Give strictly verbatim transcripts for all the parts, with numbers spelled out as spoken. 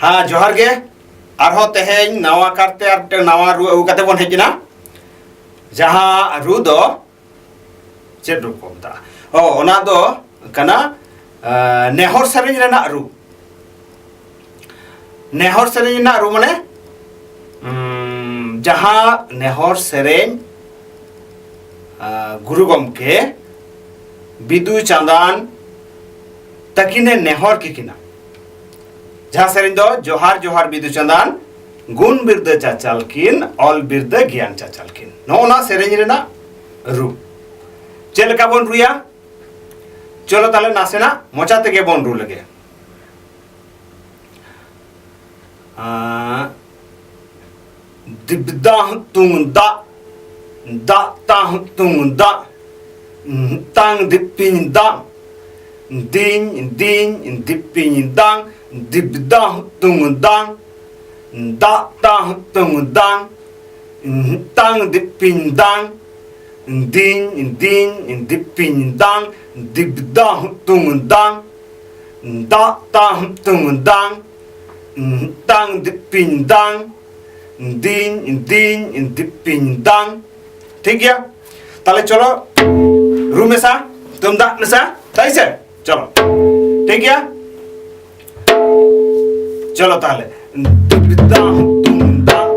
ᱦᱮᱸ, ᱡᱚᱦᱟᱨ ᱜᱮ᱾ ᱟᱨᱦᱚᱸ ᱛᱮᱦᱮᱧ ᱱᱟᱣᱟ ᱠᱟᱨᱛᱮ ᱟᱨ ᱢᱤᱫᱴᱮᱱ ᱱᱟᱣᱟ ᱨᱩ ᱟᱹᱜᱩ ᱠᱟᱛᱮ ᱵᱚᱱ ᱦᱮᱡ ᱮᱱᱟ᱾ ᱡᱟᱦᱟᱸ ᱨᱩ ᱫᱚ ᱪᱮᱫ ᱨᱩ ᱠᱚ ᱢᱮᱛᱟᱜᱼᱟ? ᱚ, ᱚᱱᱟ ᱫᱚ ᱠᱟᱱᱟ, ᱟ, ᱱᱮᱦᱚᱨ ᱥᱮᱨᱮᱧ ᱨᱮᱱᱟᱜ ᱨᱩ᱾ ᱱᱮᱦᱚᱨ ᱥᱮᱨᱮᱧ ᱨᱮᱱᱟᱜ ᱨᱩ ᱢᱟᱱᱮ, ᱩᱢ, ᱡᱟᱦᱟᱸ ᱱᱮᱦᱚᱨ ᱥᱮᱨᱮᱧ, ᱟ, ᱜᱩᱨᱩ ᱜᱚᱢᱠᱮ ᱵᱤᱫᱩ ᱪᱟᱸᱫᱟᱱ ᱛᱟᱹᱠᱤᱱᱮ ᱱᱮᱦᱚᱨ ᱠᱤᱠᱤᱱᱟ᱾ ᱡᱟᱦᱟᱸ ᱥᱮᱨᱮᱧ ᱫᱚ ᱡᱚᱦᱟᱨ ᱡᱚᱦᱟᱨ ᱵᱤᱫᱩ ᱪᱟᱸᱫᱟᱱ, ᱜᱩᱱ ᱵᱤᱨᱫᱟᱹ ᱪᱟᱪᱟᱞ ᱠᱤᱱ, ᱚᱞ ᱵᱤᱨᱫᱟᱹ ᱜᱮᱭᱟᱱ ᱪᱟᱪᱟᱞ ᱠᱤᱱ᱾ ᱱᱚᱜᱼᱚ ᱱᱟ ᱥᱮᱨᱮᱧ ᱨᱮᱱᱟᱜ ᱨᱩ᱾ ᱪᱮᱫ ᱞᱮᱠᱟ ᱵᱚᱱ ᱨᱩᱭᱟ? ᱪᱚᱞᱚ ᱛᱟᱦᱞᱮ ᱱᱟᱥᱮᱱᱟᱜ ᱢᱚᱪᱟ ᱛᱮᱜᱮ ᱵᱚᱱ ᱨᱩ ᱞᱮᱜᱮ᱾ ᱟᱸ, ᱫᱤᱵᱫᱟᱦ ᱛᱩᱝ ᱫᱟᱜ, ᱫᱟᱜ ᱛᱟᱦ ᱛᱩᱝ ᱫᱟᱜ, ᱛᱟᱝ ᱫᱤᱯᱤᱧ ᱫᱟᱜ, ᱫᱤᱧ ᱫᱤᱧ ᱫᱤᱯᱤᱧ ᱫᱟᱝ, ᱫᱤᱵᱫᱟᱦ ᱛᱩᱝ ᱫᱟᱝ, ᱫᱟᱜ ᱛᱟᱦ ᱛᱩᱝ ᱫᱟᱝ, ᱛᱟᱝ ᱫᱤᱯᱤᱧ ᱫᱟᱝ, ᱫᱤᱧ ᱫᱤᱧ ᱫᱤᱯᱤᱧ ᱫᱟᱝ, ᱫᱤᱵᱫᱟᱦ ᱛᱩᱝ ᱫᱟᱝ, ᱫᱟᱜ ᱛᱟᱦ ᱛᱩᱝ ᱫᱟᱝ, ᱛᱟᱝ ᱫᱤᱯᱤᱧ ᱫᱟᱝ, ᱫᱤᱧ ᱫᱤᱧ ᱫᱤᱯᱤᱧ ᱫᱟᱝ᱾ ᱴᱷᱤᱠ ᱜᱮᱭᱟ, ᱛᱟᱦᱞᱮ ᱪᱚᱞᱚ ᱨᱩ ᱢᱮᱥᱟ, ᱛᱩᱢᱫᱟᱜ ᱢᱮᱥᱟ, ᱛᱟᱭ ᱥᱮ? ᱪᱚᱞᱚ, ᱴᱷᱤᱠ ᱜᱮᱭᱟ, ᱪᱚᱞᱚ ᱛᱟᱦᱞᱮ᱾ ᱫᱤᱯᱤᱧ ᱫᱟᱝ, ᱫᱤᱯᱤᱧ ᱫᱟᱝ,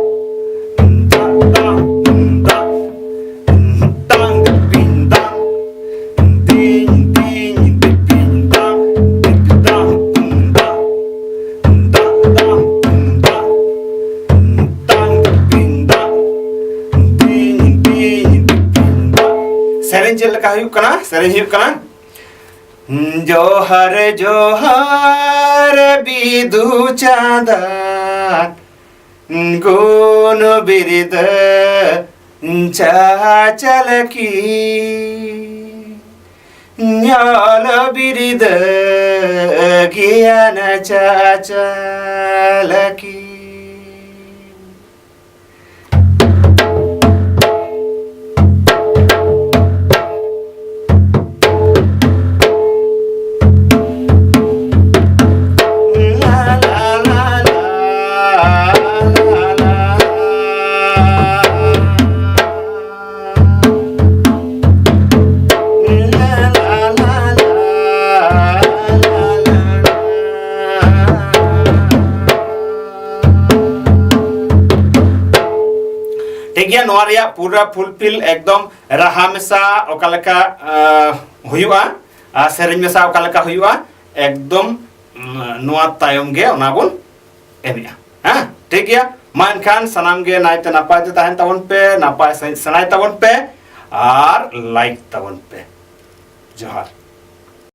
ᱫᱤᱯᱤᱧ ᱫᱟᱝ, ᱫᱤᱧ ᱫᱤᱧ ᱫᱤᱯᱤᱧ ᱫᱟᱝ, ᱫᱤᱯᱤᱧ ᱫᱟᱝ, ᱫᱤᱯᱤᱧ ᱫᱟᱝ, ᱫᱤᱯᱤᱧ ᱫᱟᱝ, ᱫᱤᱧ ᱫᱤᱧ ᱫᱤᱯᱤᱧ ᱫᱟᱝ᱾ ᱥᱮᱨᱮᱧ ᱪᱮᱫ ᱞᱮᱠᱟ ᱦᱩᱭᱩᱜ ᱠᱟᱱᱟ? ᱥᱮᱨᱮᱧ ᱦᱩᱭᱩᱜ ᱠᱟᱱᱟ, ᱡᱚᱦᱟᱨ ᱡᱚᱦᱟᱨ ᱵᱤᱫᱩ ᱪᱟᱸᱫᱟᱱ, ᱜᱩᱱ ᱵᱤᱨᱫᱟᱹ ᱪᱟᱪᱟᱞ ᱠᱤ, ᱧᱟᱞ ᱵᱤᱨᱫᱟᱹ ᱜᱮᱭᱟᱱ ᱪᱟᱪᱟᱞ ᱠᱤ᱾ ᱱᱚᱣᱟ ᱨᱮᱭᱟᱜ ᱯᱩᱨᱟᱹ ᱯᱷᱩᱞᱯᱷᱤᱞ ᱮᱠᱫᱚᱢ ᱨᱟᱦᱟ ᱢᱮᱥᱟ ᱚᱠᱟ ᱞᱮᱠᱟ ᱦᱩᱭᱩᱜᱼᱟ ᱟᱨ ᱥᱮᱨᱮᱧ ᱢᱮᱥᱟ ᱚᱠᱟ ᱞᱮᱠᱟ ᱦᱩᱭᱩᱜᱼᱟ, ᱮᱠᱫᱚᱢ ᱱᱚᱣᱟ ᱛᱟᱭᱚᱢ ᱜᱮ ᱚᱱᱟ ᱵᱚᱱ ᱮᱢᱮᱜᱼᱟ᱾ ᱦᱮᱸ, ᱴᱷᱤᱠ ᱜᱮᱭᱟ᱾ ᱢᱟ ᱮᱱᱠᱷᱟᱱ ᱥᱟᱱᱟᱢ ᱜᱮ ᱱᱟᱭᱛᱮ ᱱᱟᱯᱟᱭ ᱛᱮ ᱛᱟᱦᱮᱱ ᱛᱟᱵᱚᱱ ᱯᱮ, ᱱᱟᱯᱟᱭ ᱥᱟᱺᱦᱤᱡ ᱥᱮᱬᱟᱭ ᱛᱟᱵᱚᱱ ᱯᱮ ᱟᱨ ᱞᱟᱭᱤᱠ ᱛᱟᱵᱚᱱ ᱯᱮ᱾ ᱡᱚᱦᱟᱨ᱾